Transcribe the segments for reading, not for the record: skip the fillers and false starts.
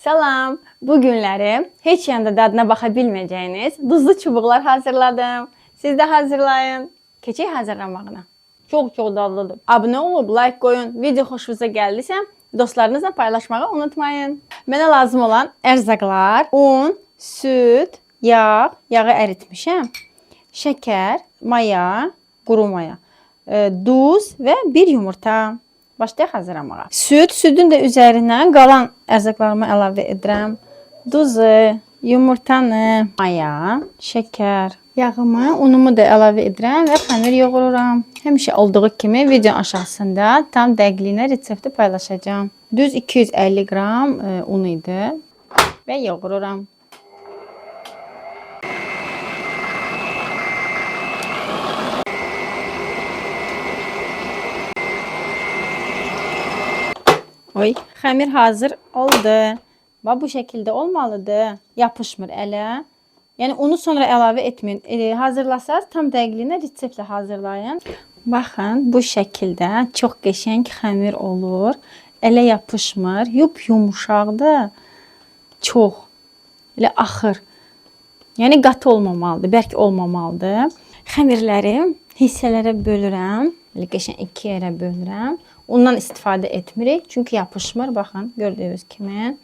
Salam. Bu günləri heç yanda dadına baxa bilməyəcəyiniz duzlu çubuqlar hazırladım. Siz də hazırlayın. Keçək hazırlamağına. Çox-çox dadlıdır. Abunə olub, like qoyun. Video xoşunuza gəldisə, dostlarınızla paylaşmağı unutmayın. Mənə lazım olan ərzaqlar: un, süd, yağ, yağı əritmişəm, şəkər, maya, quru maya, duz və bir yumurta. Başlayaq hazırlamağa. Süd, südün də üzərinə qalan ərzaqlarımı əlavə edirəm. Duzu, yumurtanı, maya, şəkər, yağımı, unumu da əlavə edirəm və xəmir yoğururam. Həmişə olduğu kimi videonun aşağısında tam dəqiqliyinə resepti paylaşacağam. Düz 250 qram un idi və yoğururam. Oy, xəmir hazır oldu. Bax bu şəkildə olmalıdır. Yapışmır ələ. Yəni unu sonra əlavə etməyin. Hazırlasaz tam dəqiqliyinə reseptlə hazırlayın. Baxın, bu şəkildə çox qəşəng xəmir olur. Ələ yapışmır, yup-yumuşaqdır. Çox. Elə axır. Yəni qatı olmamalıdır, bərk olmamalıdır. Xəmirləri hissələrə bölürəm. Belə qəşəng iki yerə bölürəm. Undan istifadə etmirik, çünki yapışmır. Baxın, gördüyünüz kimi.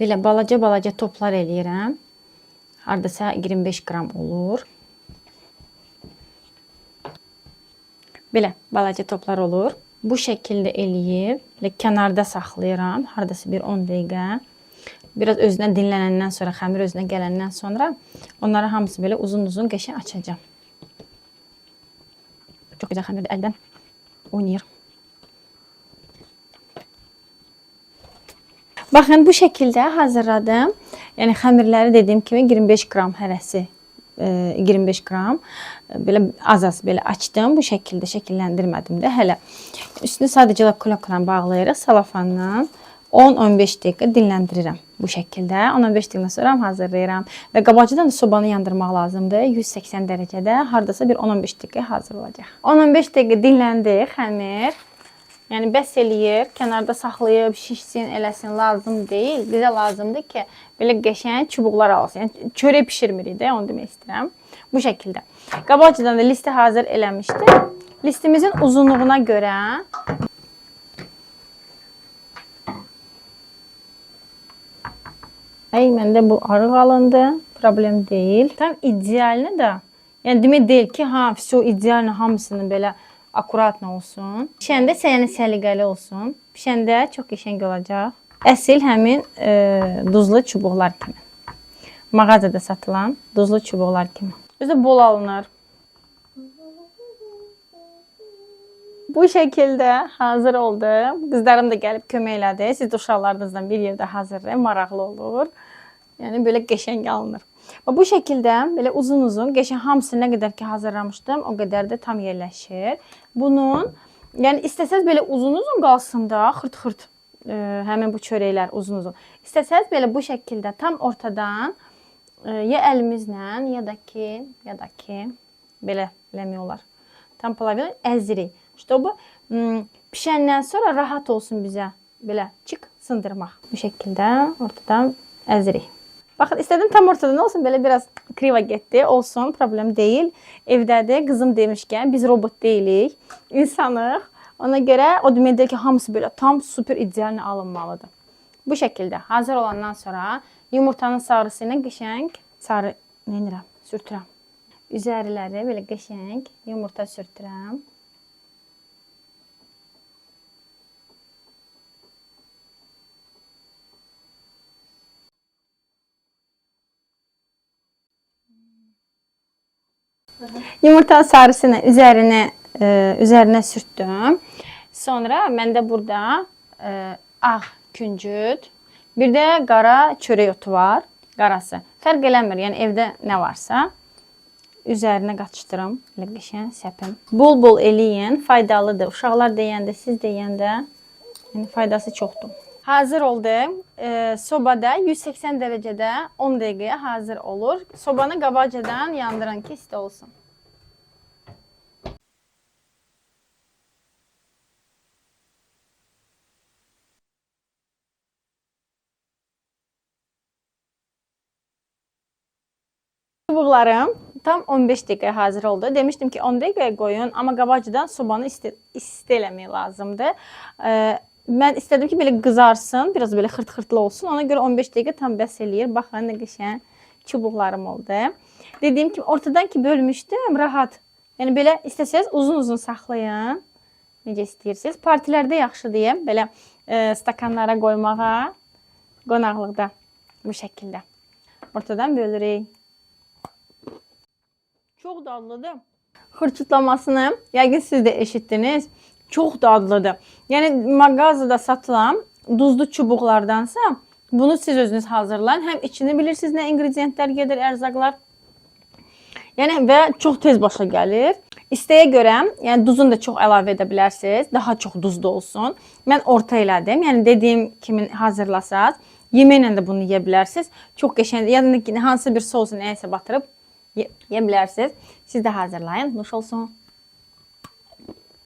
Belə balaca-balaca toplar eləyirəm. Hardasa 25 qram olur. Belə balaca toplar olur. Bu şəkildə eləyib, belə kənarda saxlayıram. Hardasa bir 10 dəqiqə. Biraz özünə dinlənəndən sonra, xəmir özünə gələndən sonra onları hamısı belə uzun-uzun qəşəng açacağam. Çox gözəl xəmirdir, əldən oynayır. Baxın, bu şəkildə hazırladım. Yəni xəmirləri dediyim kimi 25 qram hərəsi, 25 qram. Belə az-az belə açdım. Bu şəkildə şəkilləndirmədim də hələ. Üstünü sadəcə kulakla bağlayırıq salafanla. 10-15 dəqiqə dinləndirirəm bu şəkildə. 10-15 dəqiqədən sonra hazırlayıram. Və qabaqcadan da sobanı yandırmaq lazımdır. 180 dərəcədə hardasa bir 10-15 dəqiqə hazır olacaq. 10-15 dəqiqə dinləndi xəmir. Yəni bəs eləyir, kənarda saxlayıb şişsin, eləsin lazım deyil. Bizə lazımdır ki, belə qəşəng çubuqlar alsın. Yəni çörək bişirmirik də, onu demək istəyirəm. Bu şəkildə. Qabaqcadan da listi hazır eləmişdim. Listimizin uzunluğuna görə ay, məndə bu arıq alındı. Problem deyil. Tam idealini də. Yəni demək deyil ki, ha, vəsə idealını hamısını belə akuratno olsun. Pişəndə yəni səliqəli olsun. Pişəndə çox qəşəng olacaq. Əsil həmin duzlu çubuqlar kimi. Mağazada satılan duzlu çubuqlar kimi. Özü bol alınır. Bu şəkildə hazır oldu. Qızlarım da gəlib kömək elədi. Siz də uşaqlarınızla bir yerdə hazırlayın, maraqlı olur. Yəni belə qəşəng alınır. Və bu şəkildə belə uzun-uzun qəşəng hamısı nə qədər ki hazırlamışdım, o qədər də tam yerləşir. Bunun, yəni istəsəz belə uzun-uzun qalsın da, xırt-xırt həmin bu çörəklər uzun-uzun. İstəsəz belə bu şəkildə tam ortadan ya əlimizlə, ya da ki belə eləmək olar. Tam polovina əzirik. Чтобы pişəndən sonra rahat olsun bizə belə çık sındırmaq. Bu şəkildə ortadan əzirik. Baxın, istədim tam ortadan olsun, belə biraz kriva getdi. Olsun, problem deyil. Evdədir, qızım demişkən, biz robot deyilik, insanıq. Ona görə o demək deyil ki, hamısı belə tam super idealını alınmalıdır. Bu şəkildə hazır olandan sonra yumurtanın sarısı ilə qəşəng sarı nə edirəm, sürtürəm. Üzərləri belə qəşəng yumurta sürtürəm. Yumurtanın sarısını üzərinə sürtdüm. Sonra məndə burada ağ küncüt, bir də qara çörək otu var, qarası. Fərq eləmir, yəni evdə nə varsa üzərinə qatışdırım, elə qəşəng səpim. Bol-bol eləyin, faydalıdır. Uşaqlar deyəndə, siz deyəndə, yəni faydası çoxdur. Hazır oldu. Sobada 180 dərəcədə 10 dəqiqəyə hazır olur. Sobanı qabaqcadan yandırın ki, isti olsun. Çubuqlarım tam 15 dəqiqəyə hazır oldu. Demişdim ki 10 dəqiqəyə qoyun, amma qabaqcadan sobanı isti, isti eləmək lazımdır. Mən istədim ki belə qızarsın, biraz belə xırt-xırtlı olsun. Ona görə 15 dəqiqə tam bəs eləyir. Baxın nə qəşəng çubuqlarım oldu. Dediyim kimi ortadan ki bölmüşdüm, rahat. Yəni belə istəsəz uzun-uzun saxlayın. Necə istəyirsiniz. Partilərdə yaxşı deyim, belə stakanlara qoymağa, qonaqlıqda bu şəkildə. Ortadan bölürük. Çox dadlıdır. Xırçıtlamasını yəqin siz də eşitdiniz. Çox dadlıdır. Yəni mağazada satılan duzlu çubuqlardansa bunu siz özünüz hazırlayın. Həm içini bilirsiniz nə ingredientlər gedir, ərzaqlar. Yəni və çox tez başa gəlir. İstəyə görə, yəni duzunu da çox əlavə edə bilərsiniz. Daha çox duzlu olsun. Mən orta elədim. Yəni dediyim kimi hazırlasaz, yeməklə də bunu yeyə bilərsiniz. Çox qəşəng. Yəni hansı bir sousu nəyəsə batırıb yeyə bilərsiniz. Siz də hazırlayın. Nuş olsun.